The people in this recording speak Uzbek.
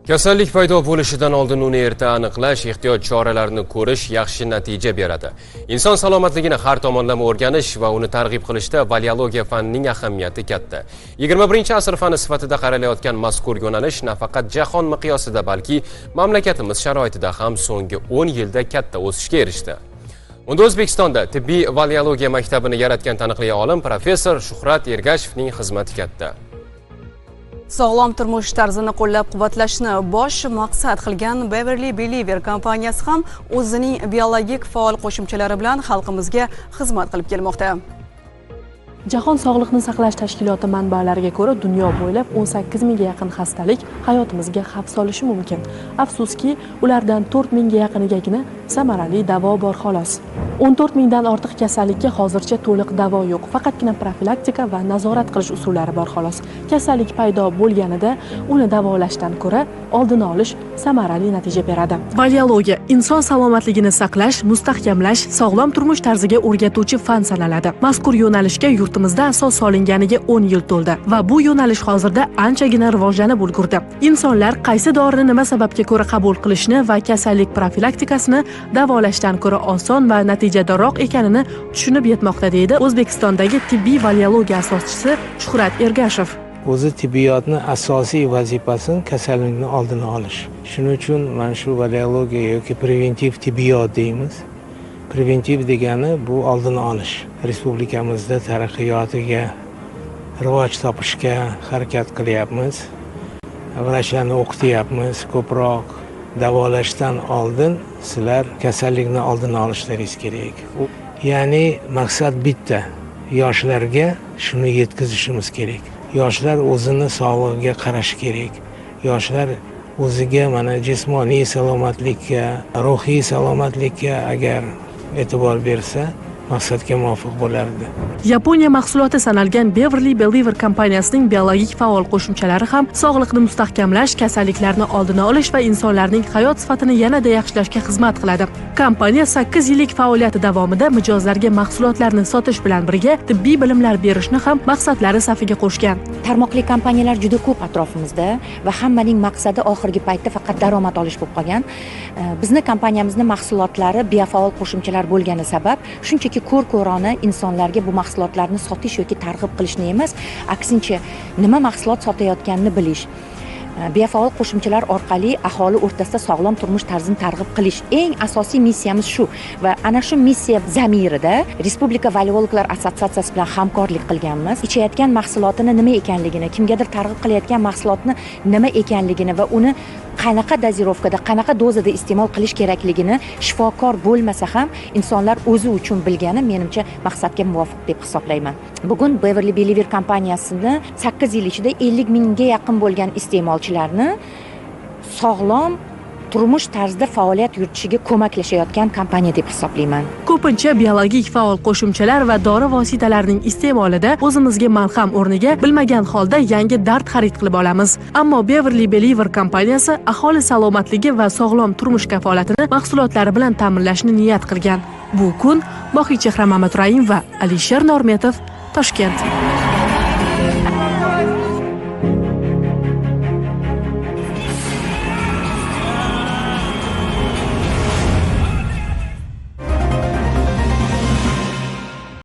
Kasallik paydo bo'lishidan oldin uni erta aniqlash, ehtiyot choralarini ko'rish yaxshi natija beradi. Inson salomatligini har tomonlama o'rganish va uni targ'ib qilishda valeologiya fanining ahamiyati katta. 21-asr fani sifatida qaralayotgan mazkur yo'nalish nafaqat jahon miqyosida, balki mamlakatimiz sharoitida ham so'nggi 10 yilda katta o'sishga erishdi. Unda O'zbekistonda tibbiy valeologiya maktabini yaratgan taniqli olim professor Shuhrat Ergashevning xizmati katta. Sog'lom turmush tarzini qo'llab-quvvatlashni bosh maqsad qilgan Beverly Believer kompaniyasi ham o'zining biologik faol qo'shimchalari bilan xalqimizga xizmat qilib kelmoqda. Jahon sog'liqni saqlash tashkiloti manbalariga ko'ra, dunyo bo'ylab 18 mingga yaqin xastalik hayotimizga xavf solishi mumkin. Afsuski, ulardan 4 mingga yaqinigagina samarali davo bor xolos. 14 mingdan ortiq kasallikka hozircha to'liq davo yo'q, faqatgina profilaktika va nazorat qilish usullari bor xolos. Kasallik paydo bo'lganida uni davolashdan ko'ra oldini olish samarali natija beradi. Valeologiya inson salomatligini saqlash, mustahkamlash, sog'lom turmush tarziga o'rgatuvchi fan sanaladi. Mazkur yo'nalishga yurtimizda asos solinganiga 10 yil to'ldi va bu yo'nalish hozirda anchagina rivojlanib ulgurdi. Insonlar qaysi dorini nima sababga ko'ra qabul qilishni va kasallik profilaktikasini davolashdan ko'ra oson va natijadorroq ekanini tushunib yetmoqda, deydi O'zbekistondagi tibbiy valeologiya asoschisi Shuhrat Ergashev. O'zi tibbiyotni asosiy vazifasi kasallikni oldini olish. Shuning uchun mana shu valeologiya yoki preventiv tibbiyot deymiz. Preventiv degani bu oldini olish. Respublikamizda taraqqiyotiga, rivoj topishga harakat qilyapmiz, vrachlarni o'qityapmiz ko'proq. Davolashdan oldin sizlar kasallikni oldini olishlaringiz kerak. Ya'ni maqsad bitta: yoshlarga shuni yetkazishimiz kerak. Yoshlar o'zini sog'lig'iga qarashi kerak. Yoshlar o'ziga, mana, jismoniy salomatlikka, ruhiy salomatlikka agar e'tibor bersa, maqsadga muvofiq bo'lardi. Yaponiya mahsuloti sanalgan Beverly Believer kompaniyasining biologik faol qo'shimchalari ham sog'liqni mustahkamlash, kasalliklarni oldini olish va insonlarning hayot sifatini yanada yaxshilashga xizmat qiladi. Kompaniya 8 yillik faoliyati davomida mijozlarga mahsulotlarni sotish bilan birga tibbiy bilimlar berishni ham maqsadlari safiga qo'shgan. Tarmoqli kompaniyalar juda ko'p atrofimizda va hammaning maqsadi oxirgi paytda faqat daromad olish bo'lib qolgan. Bizni kompaniyamizni mahsulotlari biofaol qo'shimchalar bo'lgani sabab shunchaki ko'r ko'rona insonlarga bu mahsulotlarni sotish yoki targ'ib qilishni emas, aksincha, nima mahsulot sotayotganini bilish, biofaol qo'shimchalar orqali aholi o'rtasida sog'lom turmush tarzini targ'ib qilish eng asosiy missiyamiz shu. Va ana shu missiya zamirida Respublika valeologlar assotsiatsiyasi bilan hamkorlik qilganmiz. Ichayotgan mahsulotini nima ekanligini, kimgadir targ'ib qilayotgan mahsulotni nima ekanligini va uni qanaqa дозировка da, qanaqa dozada iste'mol qilish kerakligini shifokor bo'lmasa ham insonlar o'zi uchun bilgani, menimcha, maqsadga muvofiq deb hisoblayman. Bugun Beverly Believer kompaniyasini 8 yil ichida 50 mingga yaqin bo'lgan iste'molchilarni sog'lom turmush tarzida faoliyat yuritishiga ko'maklashayotgan kompaniya deb hisoblayman. Ko'pincha biologik faol qo'shimchalar va dori vositalarining iste'molida o'zimizga malham o'rniga bilmagan holda yangi dard xarid qilib olamiz. Ammo Beverly Believer kompaniyasi aholi salomatligi va sog'lom turmush kafolatini mahsulotlari bilan ta'minlashni niyat qilgan. Bu kun Mohichehra Mamaturaimova, Alisher Normetov, Toshkent.